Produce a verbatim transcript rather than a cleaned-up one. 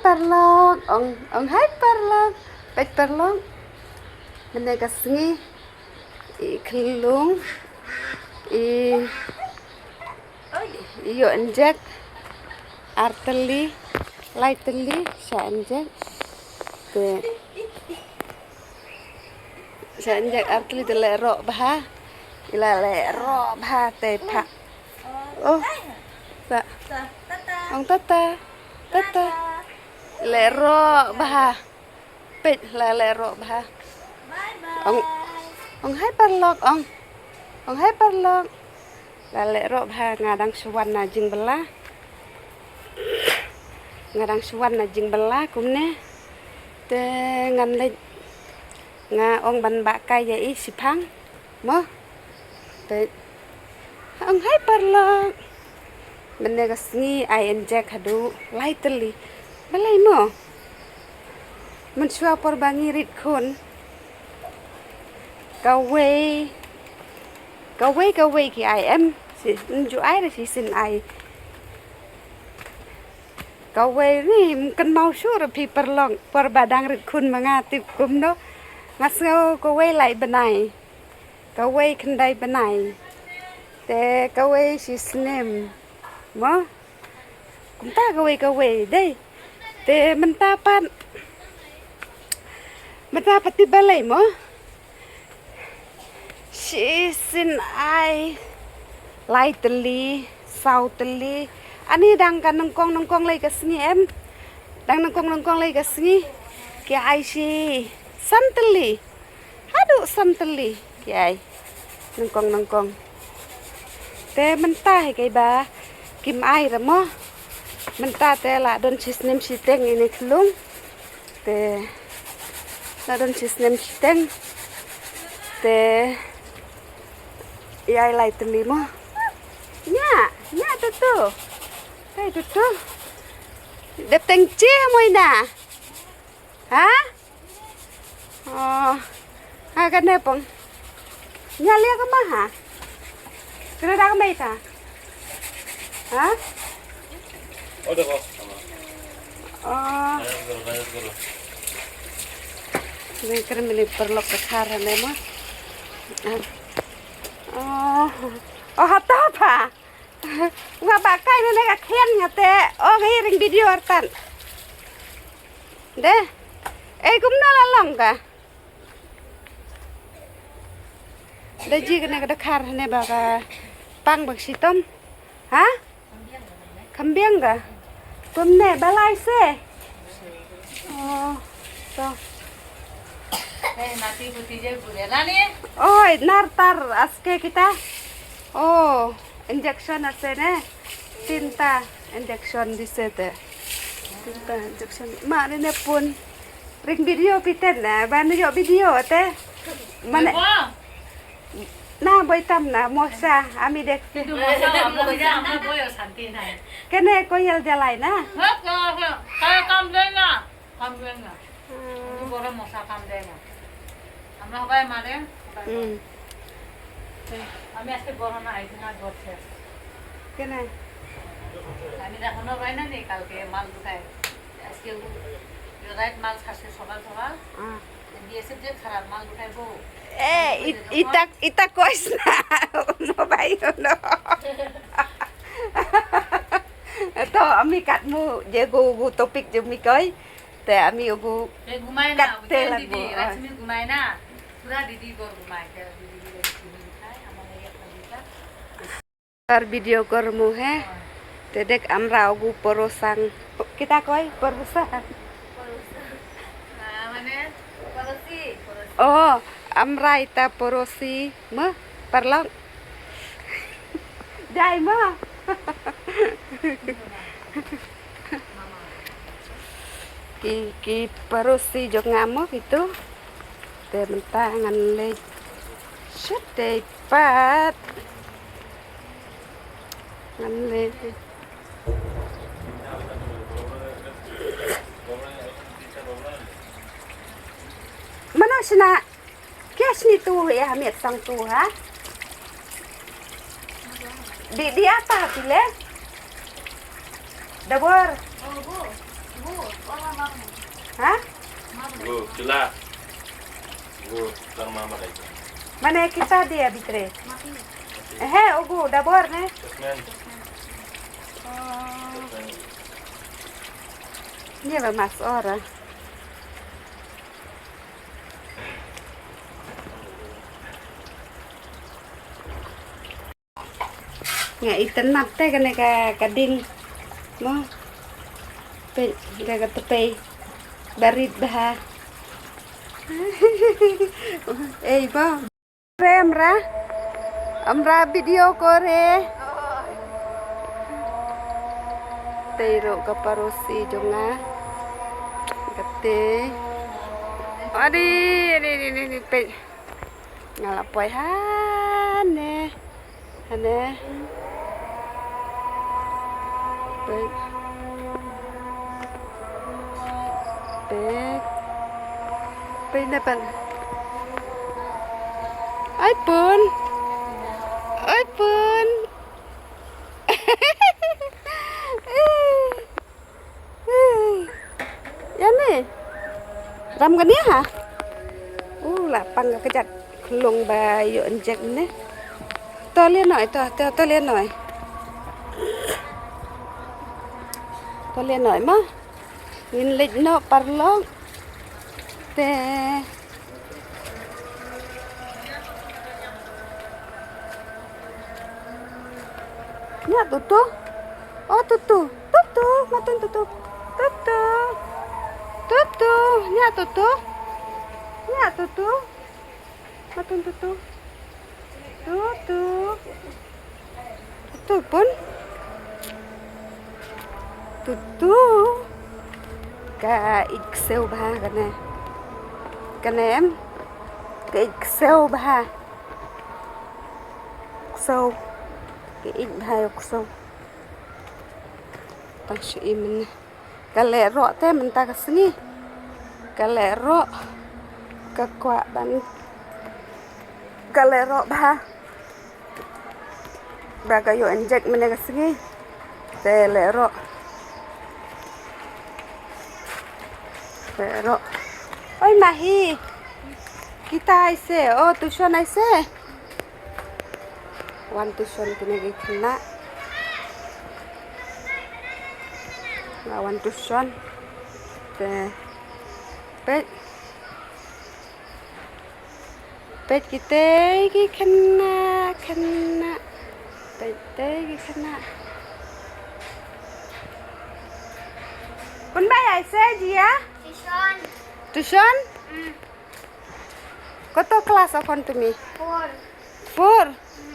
Paralok, ong, ong hai paralok. Peit paralok. Mynne ka sngi i khyllung i, i ïoh injek ar tylli, lai tylli sha injek. Te sha injek ar tylli te leh roh bha. I la leh roh bha te pha. Oh. Sa. Ong tata. Tata. Leh roh bha. Peit la leh roh bha. Ong, ong hai paralok ong. Ong hai paralok. La leh roh bha, nga dang shu wan na jingbylla. Nga dang shu wan na jingbylla kumne. Te ngan leit, nga ong ban bah kai ïa i shiphang. Mo. Te ong hai paralok. Mynne ka sngi ai injek haduh lai tylli. Balei mo? Mynshuwa por ba ngi rit khun. Kawei. Kawei kawei ki ai em. Shi, nju ai re shisien ai. Kawei ni, kynmaw shuh re phi paralok, por ba dang rit khun ma nga tip kumno. Nga sngew kawei lai bnai. Kawei khyndai bnai. Te kawei shisnem. Mo? Kumta kawei kawei dei. Te mynta pat. Mynta pat tip balei mo? Shisien ai lai tylli, saw tylli. Ani dang ka nyngkong nyngkong lei ka sngi em. Dang nyngkong nyngkong lei ka sngi. Ki ai shi san tylli. Haduh san tylli ki ai. Nyngkong nyngkong. Te mynta hi kai ba kim ai re mo. Mynta te la don shisnem shiteng ine khyllung. Te la don shisnem shiteng. Te i ai lai tylli mo. Nya, nya tu tu. Kai tu tu. Dep teng chi mo ina. Ha? Oh. Ha kane pong. Nya lia ka ma ha. Kena da ka mai ta. Ha? Oh. Ni kena mini paralok ka khar ne ma. Oh. Oh hata pa. Nga ba kai ne ka khian nga te. Oh ngi ring video artan. De. Eh kumno la long ka. Da ji kane ka dkhar ne ba ka pang ba ka shitom. Ha? Kham biang ka. Kumne ba lai se. Oh, to. Oi, nar tar aske kita. Oh, injection ase ne. Tinta injection dise te. Tinta injection. Ma ne ne pun. Ring video piten na, ban yo video te. Mane. Na boi tam na, mosa, ami dek. Kintu mosa, mosa, amra boi santi na. Kene ko yel jalai na. Ha, ka, ka, ka, kam de na. Kam de na. Hmm. Boro mosa kam de na. Amra hobai mare. Hmm. আমি আজকে গরম না, আইছি না, ঘর শেষ। কেনে? আমি দেখো না, রয় না নি, কালকে মাল ঢুকায়। আজকে ও রাইত মাল ছাড়ছে সকাল সকাল। হ্যাঁ। বিএসএফ যে খারাপ মাল ঢুকাইবো। এ, ই-, ইতা, ইতা কইস না। মোবাইল হলো। তো আমি কাটমু যে গো, গো topic যে আমি কই। Te ami ugu. Te ঘুমায় না, kat te বুঝলেন লাগবো, দিদি? হ্যাঁ। রাজমি ঘুমায় না। পুরা দিদি ঘর ঘুমায়। তে দিদি ঘর ঘুমায়, ঘুমায়, ঘুমায়। আমার এই একটা দুইটা। Ar video kor mo he. Te dek amra ugu porosang. Kita koi porosang. Porosang. Ah, mane porosi, porosi. Oh, amra ita porosi. Mo, paralok. Dai mo. Ki, ki porosi jong nga mo kitu. Te mynta ngan leit. Shet dei pat. Ngan leit. Mano sna? Kya sni tu ya miat sang tu ha? Di, di apa pile? Dabor. Oh, bu. Bu. Oh, Ha? Go, chula. Go, tar ma marai. Mane kita dia bitre. Eh, ogo, dabor ne. Sesmen. Oh. Sesmen. Ni ba mas ora. Nga itynnad te kane ka, ka ding. Mo. Peit, ka, ka tepei. Barit bha. Ei, ba. Re, amra. Amra video ko re. Tei ro ka parosi jong nga. Kate. Adi, adi, adi, adi, adi, peit. Nga la poi hane. Hane. Peit. Peit. Peit na pan. Ai pun. Ai pun. Ïa ni. Ram kane ha. U la pang ka kjat khlong ba ïoh injek ne. To leh noh to, to, to leh noh. To leh noh ma. Ngin leit noh paralok. Te. Nya tutu. Oh tutu. Tutu. Matun tutu. Tutu. Tutu. Nya tutu. Nya tutu. Matun tutu. Tutu. Tutu pun. Tutu. Ka ïeit ksew bha kane. Kane em. Ka ïeit ksew bha. Ksew. Ka ïeit bha ïa u ksew. Tang shu im ne. Ka leh roh te mynta ka sngi. Ka leh roh. Ka kwah ban. Ka leh roh bha. Ba ka ïoh injek mynne ka sngi. Te leh roh. Leh roh. Oi Mahi. Kita aise. Oh, tuition aise. Wan tuition kine ki khynnah. Nga wan tuition. Te. Peit. Peit kitei ki khynnah, khynnah. Peit kitei ki khynnah. Kon bai aise jia? Tuition. Tuition? Hmm. Koto class এখন তুমি? Four. Four? Hmm.